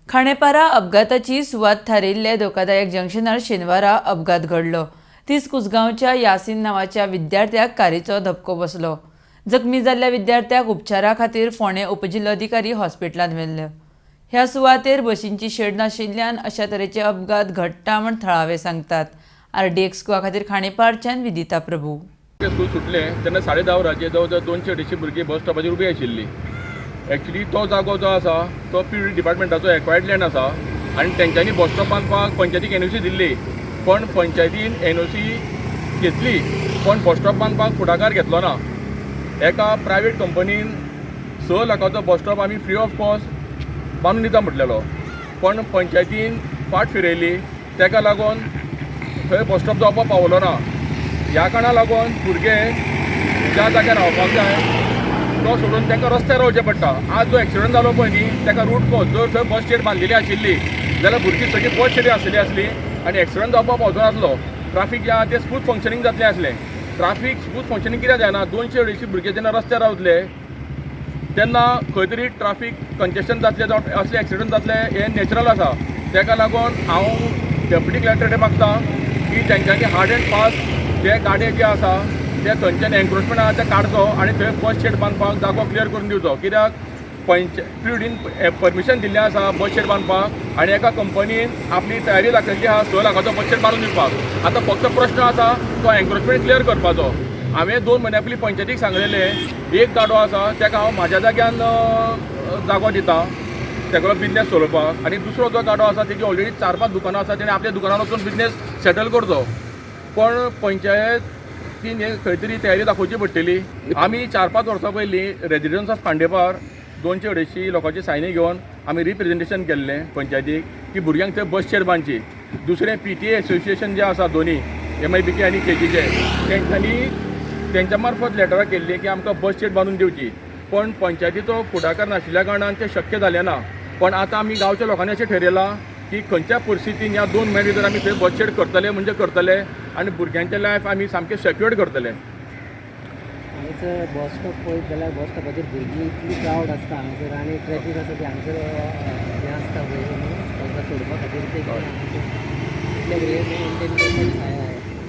खांडेपारा अपघाताची सुवात थारिल्ले धोकादायक जंक्शनार शेनवारा अपघात घडलो. तीस कुसगांवच्या यासीन नांवाच्या विद्यार्थ्याक कारीचो धपको बसलो. जखमी जाल्ल्या विद्यार्थ्याक उपचारा खातीर फोंडें उपजिल्लोधिकारी हॉस्पिटलांत व्हेल्ले. ह्या सुवातेर बशींची शेड नाशिल्ल्यान अशा तरेचे अपघात घडटा म्हण थळावे सांगतात. आरडीएक्स गोवा खातीर खांडेपारच्यान विदिता प्रभू. ते स्कूल सुटलें तेन्ना 10:30 वरांचेर जवळ जवळ 200-250 भुरगीं बस स्टॉपाचेर उबी आशिल्लीं. एक्चुली तो जागो जो आसा तो पी डिपार्टमेंटाचो एक्वायर्ड लँड आसा आनी तेंच्यांनी बस स्टॉप बांदपाक पंचायतीक एनओसी दिल्ली, पण पंचायतीन एनओसी घेतली पण बस स्टॉप बांदपाक फुडाकार घेतलो ना. एका प्रायवेट कंपनीन 6 लाखाचो बस स्टॉप आमी फ्री ऑफ कॉस्ट बांदून दिता म्हटलेलो, पण पंचायतीन फाट फिरयली. तेका लागून थंय बस स्टॉप जावपाक पावलो ना. ह्या कारणा लागून भुरगे ज्या जाग्यार रावपाक जाय तो सोडून तांकां रस्त्यार रावचें पडटा. आज जो एक्सिडंट जालो पळय न्ही, ताका रूट कॉज जर थंय बस स्टेंड बांदिल्ली आशिल्ली जाल्यार भुरगीं सगळीं बस स्टेंडार आसतली आसली आनी एक्सिडंट जावपाक पावचो नासलो. ट्राफीक जें आहा तें स्मूथ फंक्शनींग जातलें आसलें. ट्राफीक स्मूथ फंक्शनींग कित्याक जायना? 200-250 भुरगे जेन्ना रस्त्यार रावतले तेन्ना खंय तरी ट्राफीक कंजेशन जातलें जावं असले एक्सिडंट जातले, हें नॅचरल आसा. ताका लागून हांव डेप्युटी कलेक्टर कडेन मागता की तेंच्यांनी हार्ड एंड फास्ट जे गाडे जे आसा ते थंयच्यान एन्क्रोचमेंट आहा ते काडचो आनी थंय बस शेड बांदपाक जागो क्लियर करून दिवचो, कित्याक पंच पीडीन परमिशन दिल्लें आसा बस शेड बांदपाक आनी एका कंपनीन आपली तयारी दाखयल्ली आहा 6 लाखाचो बस शेड बांदून दिवपाक. आतां फक्त प्रश्न आसा तो एन्क्रोचमेंट क्लियर करपाचो. हांवें 2 म्हयन्या पयलीं पंचायतीक सांगलेलें, एक गाडो आसा ताका हांव म्हाज्या जाग्यान जागो दिता तेगेलो बिजनेस चलोवपाक आनी दुसरो जो गाडो आसा तेजी ऑलरेडी चार पांच दुकानां आसा, तेणें आपल्या दुकानार वचून बिजनेस सेटल करचो. पण पंचायतीन हे खंय तरी तयारी दाखोवची पडटली. आमी 4-5 वर्सां पयलीं रेजिडन्स ऑफ खांडेपार 200-250 लोकांची सायनी घेवन आमी रिप्रेजेंटेशन केल्लें पंचायतीक की भुरग्यांक थंय बस शेड बांदची. दुसरें पीटीए एसोसिएशन जे आसा दोनी, एमआयबीके आनी केजीचे, तेंच्यांनी तेंच्या मार्फत लेटरां केल्लीं की आमकां बस शेड बांदून दिवची, पण पंचायतीचो फुडाकार नाशिल्ल्या कारणान तें शक्य जालें ना. पण आतां आमी गांवच्या लोकांनी अशें ठरयलां की खंयच्या परिस्थितीन ह्या 2 म्हयन्या भितर आमी थंय बस शेड करतले म्हणजे करतले आनी भुरग्यांचें लायफ आमी सामकें सेक्युअर्ड करतले. हांगासर बस स्टॉप पळयत जाल्यार बस स्टॉपाचेर भुरगीं इतली क्रावड आसता हांगासर आनी ट्रॅफीक आसा ती हांगासर हें आसता पळय न्हू, तांकां सोडपा खातीर ते इतले भुरगे मेंटेन करपाक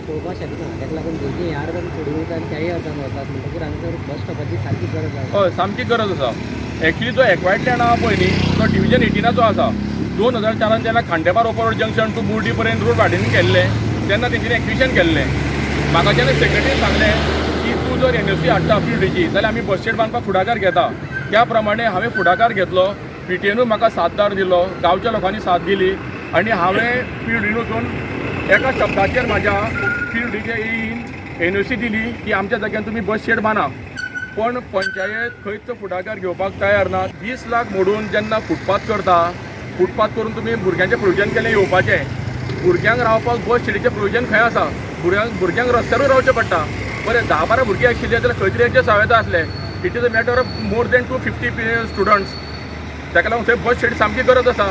पळोवपाक शकना. ताका लागून भुरगीं ह्या अर्दान सोडून वयता आनी त्याय अर्दान वतात. म्हणटकीर हांगासर बस स्टॉपाची सारकी गरज आसा. हय, सामकी गरज आसा. एक्चुली जो एक्वायर्ड लँड आहा पळय न्ही, तो डिविजन 18चो आसा. 2004न जेन्ना खांडेपार ओपर रोड जंक्शन टू मुर्डी पर्यंत रोड वायडनिंग केल्लें तेन्ना तेंच्यांनी एक्विशन केल्लें. म्हाका जेन्ना सेक्रेटरीन सांगलें की तूं जर एनओसी हाडटा पीडीची जाल्यार आमी बस स्टँड बांदपाक फुडाकार घेता, त्या प्रमाणे हांवें फुडाकार घेतलो. पीटीएनूय म्हाका साथदार दिलो, गांवच्या लोकांनी साथ दिली आनी हांवें पीडीन वचून एका शब्दाचेर म्हाज्या पीडीच्या एईन एनओसी दिली की आमच्या जाग्यान तुमी बस शेड बांदा. पण पंचायत खंयच फुडाकार घेवपाक तयार ना. 20 लाख मोडून जेन्ना फुटपाथ करता, फुटपाथ करून तुमी भुरग्यांचें प्रोविजन केलें येवपाचें, भुरग्यांक रावपाक बस शेडीचें प्रोविजन खंय आसा? भुरग्यांक रस्त्यारूय रावचें पडटा. बरें, 10-12 भुरगीं आशिल्लीं जाल्यार खंय तरी एडजस्ट जावं येता आसलें. It is a matter of more than 250 students. ताका लागून थंय बस शेड सामकी गरज आसा.